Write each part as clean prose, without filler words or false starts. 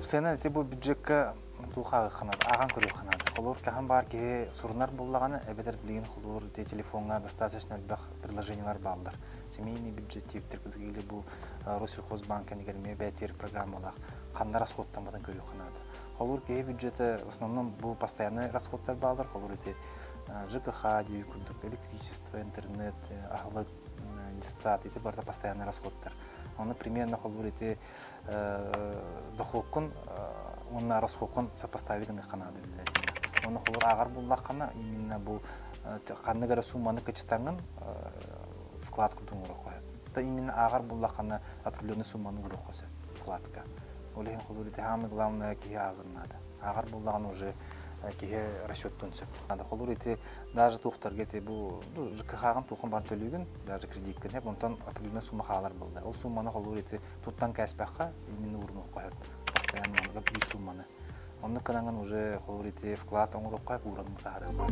Уопсайынан ити бу бюджекка туох ааҕыахха наада, ааҕан көрүөххэ наада. Холобур, хаһан баар киһи сурунар буоллаҕына, эбэтэр билигин холобур ити телефоҥҥа достаточно элбэх предложениелар бааллар. Семейный бюджет диэбиттэр или бу Россельхозбанк кэннигэр эмиэ бээтиэр программалаах ханна расходтаммытын көрүөххэ наада. Холобур, киһи бюджета в основном бу постоянный расходтар бааллар. Холобур, ити ЖКХ диэбит курдук электричество, интернет, аһылык, детсад ити барыта постоянный расходтар. Оны примерно холобур ити дохуоккун уонна расходкун сопоставить гыныахха наада обязательно. Оны холобур ааҕар буллаххына именно бу ханнык эрэ сумманы кычытаҥын вклад курдук оҥоруохха сөп. Да именно ааҕар буллаххына определенный сумманы уруохха сөп вкладка. Ол иһин холобур ити самое главное киһи ааҕар наада. Ааҕар буллаҕына уже киһи расчеттун сөп. Надо холобур ити даже туохтарга ити бу ЖКХ-ҕын туохун бар төлүүгүн, даже кредиткин хеп, онтон определенный сумма хаалар буолла. Ол сумманы холобур ити туттан кээспэххэ именно уурунуохха сөп. Постоянно биир сумманы. Оннук гынаҥын уже холобур ити вклад оҥоруохха ууран таһаарыахха.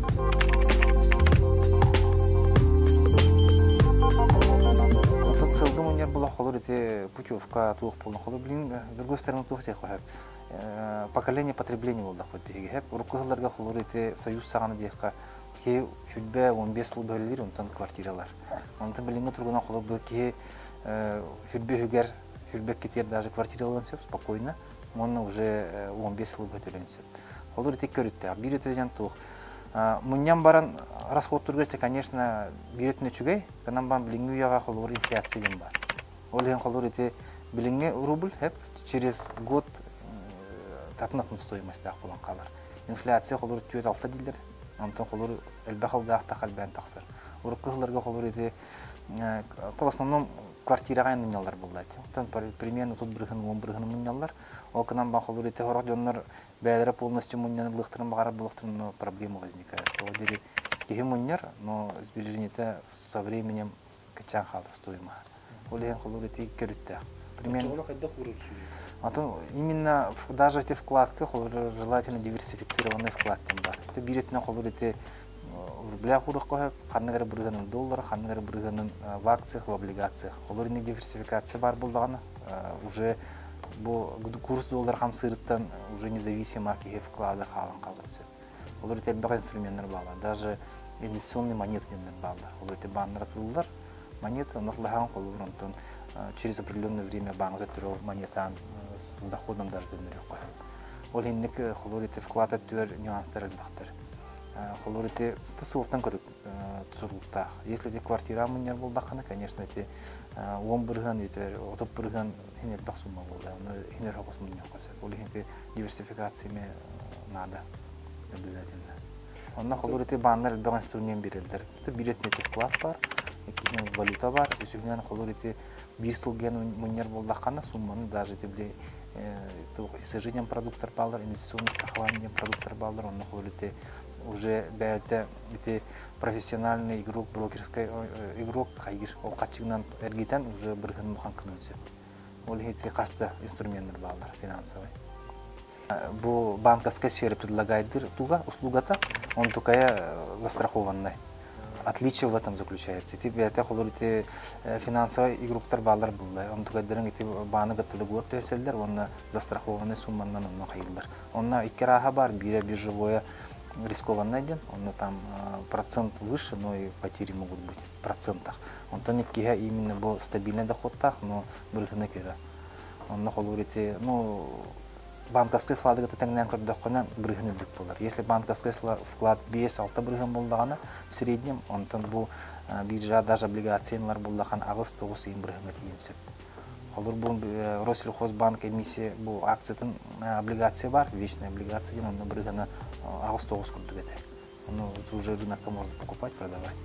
Отут сылгы мунньар була холор ити путевка туох буолла холор блин с другой стороны туох диэх хөп поколение потребления буоллахпыт биһиги хөп урукку сылларга холор ити союз саҕана диэххэ киһи сүрбэ 15 сыл бөлүлүр онтон квартиралар онтон билиҥҥи туругунан холор бу киһи сүрбэ үһүгэр сүрбэккитигэр даже квартиралыан сөп спокойно уонна уже 15 сыл бөтөлөн сөп. Холор ити көрүттээх. Биир өтөдөн туох. Мунньан баран расходтургар конечно, биир өтүн үчүгэй, гынан баран билиҥҥи үйэҕэ холобур инфляция диэн бар. Ол иһин холобур ити билиҥҥи рубль хеп через год атын-атын стоимостьтаах буолан хаалар. Инфляция холобур 4-6 дииллэр, онтон холобур элбэх алгаахтах элбээн тахсар. Урукку сылларга холобур ити в основном квартираҕа мунньаллар буолла ити. Оттон примерно тут бырыһын, 10 бырыһын мунньаллар. Ол гынан бан холобур ити сорох дьоннор бэйэлэрэ полностью мунньан ылыахтарын баҕарар буолуохтарын, но проблема возникает. Ол диэри киһи мунньар, но сбережениета со временем кыччаан хаалар стоимость. Ол иһин холобур ити көрүттээх. Примерно хайдах Атын именно даже эти вкладка холобур желательно диверсифицированный вклад диэн бар. Это биир өттүнэн холобур ити рублях уруохха сөп, ханнык эрэ бырыһыанын доллара, ханнык эрэ бырыһыанын в акциях, в облигациях. Олор инник диверсификация бар буоллаҕына, уже бу курс доллар хамсыырыттан уже независимо киһи вклада хаалан хаалар сөп. Олор ити элбэх инструменнар баалар. Даже инвестиционный монеты диэннэр бааллар. Олор ити бааннар атыллар. Монета, онно холобур онтон через определенное время бааҥҥа төттөрү монетаан с доходом даже төннөрүөххэ сөп. Ол инник холобур ити вклад өттүгэр нюанстар элбэхтэр. Холобур ити сылтан көрүк тутулуктаах. Если ити квартира мунньар буоллаххына, конечно, ити 10 бырыһыан 30 бырыһыан хин элбэх сумма буолла. Оны хин өрө мунньуохха сөп. Ол иһин ити диверсификация надо обязательно. Онно холобур ити бааннар элбэх инструмент береллер. Биир өттүнэн вклад бар, иккиһинэн валюта бар, үсүһүнэн холобур ити биир сылга мунньар буоллаххына сумманы даже ити били СЖ продукттар бааллар, инвестиционный страхование продукттар бааллар, онно холобур ити уже бэйэтэ ити профессиональный игрок, брокерский игрок хайгыр ол хаччыгынан эргитэн уже бырыһын мухан кынын сөп. Ол иһин хаста инструменттар бааллар финансовый. Бу банковская сфера предлагает туга услугата, он такая застрахованная. Отличие в этом заключается. Ити бэйэтэ холобур ити финансовый игроктар баалар булла. Он тугайдарын ити бааны гаттады гуар төһөрсөллөр, уонна застрахованный сумманнан онно хайыллар. Онно икки рааха бар, биирэ биржевое рискованный ден, онно там процент выше, но и потери могут быть в процентах. Онтон иккиһэ именно бу стабильный доходтаах, но бырыһына кыра. Онно холобур ити, ну, банковский вклады тэҥнээн көрдөххүнэ бырыһын үрдүк буолар. Если банковский вклад 5-6 бырыһын буоллаҕына в среднем, онтон бу биржа даже облигациялар буоллахан 8-9 ыйын бырыһыҥа тиийэн сөп. Холобур бу Россельхозбанк эмиссия бу акциятын облигация бар, вечная облигация диэн онно бырыһына 8-9 курдук этэ. Ну, уже рынокка можно покупать, продавать.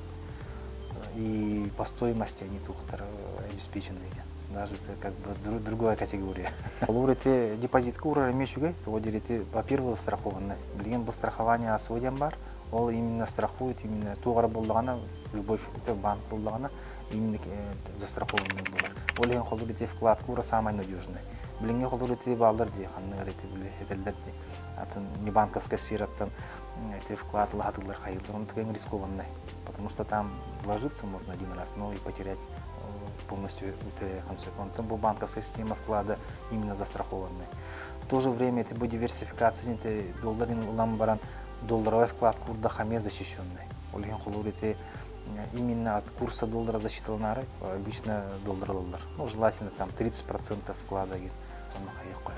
И по стоимости они тухтар обеспеченные. Даже это как бы другая категория. Холобур ити депозитка урар эмиэ үчүгэй, тоҕо диир ити, во-первых, застрахованный. Билигин бу страхование АСВ диэн бар, ол именно страхует, именно туох эрэ буоллаҕына, любой банк буоллаҕына, именно застрахованный буолар. Ол иһин холобур ити вкладка ура самый надежный. Билиҥҥи холобур ити бааллар дии, ханнык эрэ ити били этэллэр дии. Атын не банковская сфераттан эти вклад лаһатыллар хайыллар, он такой рискованный, потому что там вложиться можно один раз, но и потерять полностью концепт. Онтон бу банковская система вклада именно застрахованный. то же время это бу диверсификация долларын ылан баран долларовай вклад курда хаме защищенный. Ол иһин холобур ити именно от курса доллара защиталанары обычно доллар ылаллар. Ну, желательно там 30% вклада онно хайы.